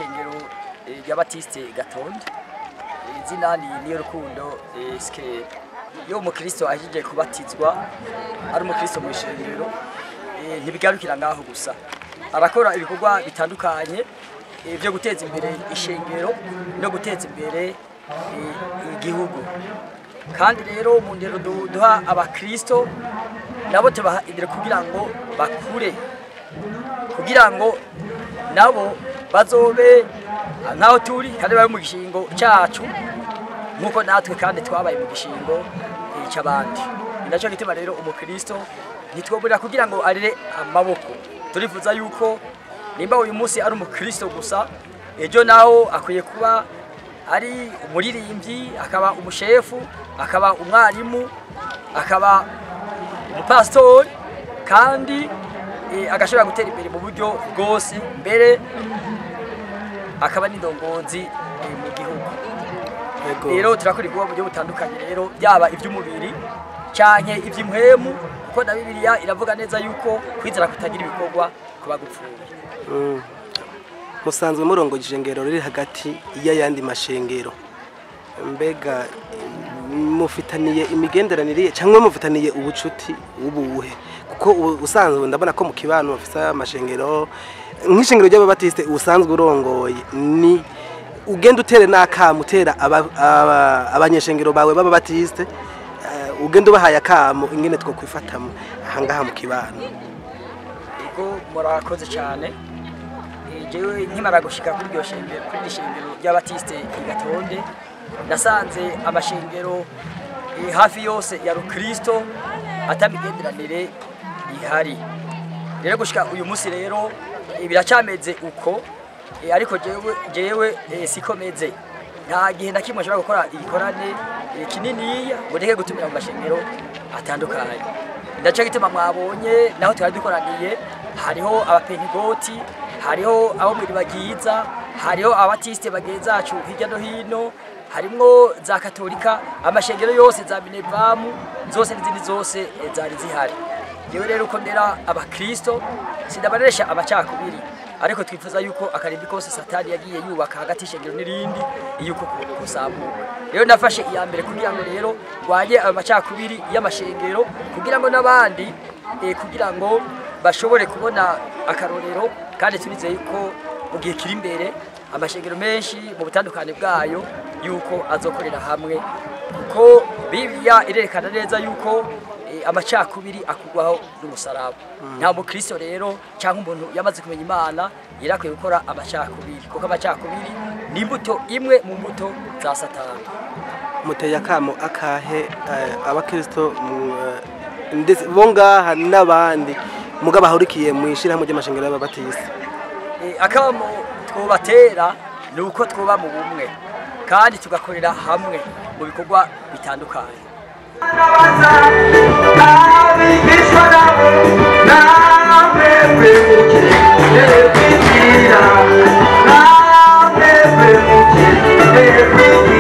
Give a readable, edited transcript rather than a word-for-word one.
Ishengero rya Batiste Gatonde, izina ni Niyorukundo Eske. Iyo umukristo ahejeje kubatizwa ari umukristo mu ishengero, ntibigarukira ngaho gusa, arakora ibikorwa bitandukanye byo guteza imbere ishengero no guteza imbere igihugu. Kandi rero mu ndero duha abakristo nabo tubaha indero kugira ngo bakure, kugira ngo nabo bazobe nkaho turi kandi babe mu gishingo cyacu nkuko natwe kandi twabaye mu gishingo cy'abandi. Ni nacyo gituma rero umukristo ntitwoburira kugira ngo arere amaboko. Turifuza yuko nimba uyu munsi ari umukristo gusa, ejo naho akwiye kuba ari umuririmbyi, akaba umushefu, akaba umwarimu, akaba umupasitori, kandi agashobora gutera imbere mu buryo bwose, mbere akaba n'indongozi mu gihugu. Rero turakora ibikorwa mu buryo butandukanye rero, byaba iby'umubiri canke iby'impwemu, kuko na Bibiliya iravuga neza yuko kwizera kutagira ibikorwa kuba gupfuye. Musanzwe murongoje ishengero riri hagati y'ayandi mashengero, mbega mufitaniye imigenderanire cyangwa mufitaniye ubucuti ubuhe? Kuko usanzwe ndabona ko mu kibano bafite amashengero nk'ishengero ry'Ababatiste usanzwe urongoye, ni ugenda utere n'akamo utera abanyeshengero bawe b'Ababatiste, ugenda ubahaye akamo ingene two kwifatamo ahangaha mu kibano? Ego, murakoze cyane. Jewe nkimara gushika kuri iryo shengero, kuri iri shengero ry'Abatiste i Gatonde, nasanze amashengero hafi yose ya Rukristo atamigenderanire ihari. Rero gushika uyu munsi rero biracameze uko, ariko jewe sikomeze. Nta gihe na kimwe nshobora gukora igikorane kininiya ngo ndeke gutumira mu mashengero atandukanye. Ndaca gituma mwabonye naho twari dukoraniye, hariho abapentegoti, hariho abo muri bagiza, hariho abatiste bagenzacu hirya no hino, harimwo za katolika, amashengero yose za minevamu zose n'izindi zose zari zihari. Jewe rero uko ndera abakristo sindabaresha amacakubiri, ariko twifuza yuko akarimbi kose Satani yagiye yubaka hagati y'ishengero n'irindi yuko kusambuka. Rero nafashe iya mbere kugira ngo rero rwanye ayo macakubiri y'amashengero, kugira ngo n'abandi kugira ngo bashobore kubona akarorero, kandi turizeye ko mu gihe kiri imbere amashengero menshi mu butandukane bwayo yuko azokorera hamwe, kuko Bibiliya irerekana neza yuko amacakubiri akugwaho n'umusaraba. Nta mukristo rero cyangwa umuntu yamaze kumenya Imana yarakwiye gukora amacakubiri, kuko amacakubiri ni imbuto imwe mu mbuto za Satani. Muteye akamo akahe abakristo ndetse bo ngaha n'abandi mugabo bahurikiye mu ishirahamwe ry'amashengero y'Ababatiste? Akamo twobatera ni uko twoba mu bumwe kandi tugakorera hamwe mu bikorwa bitandukanye.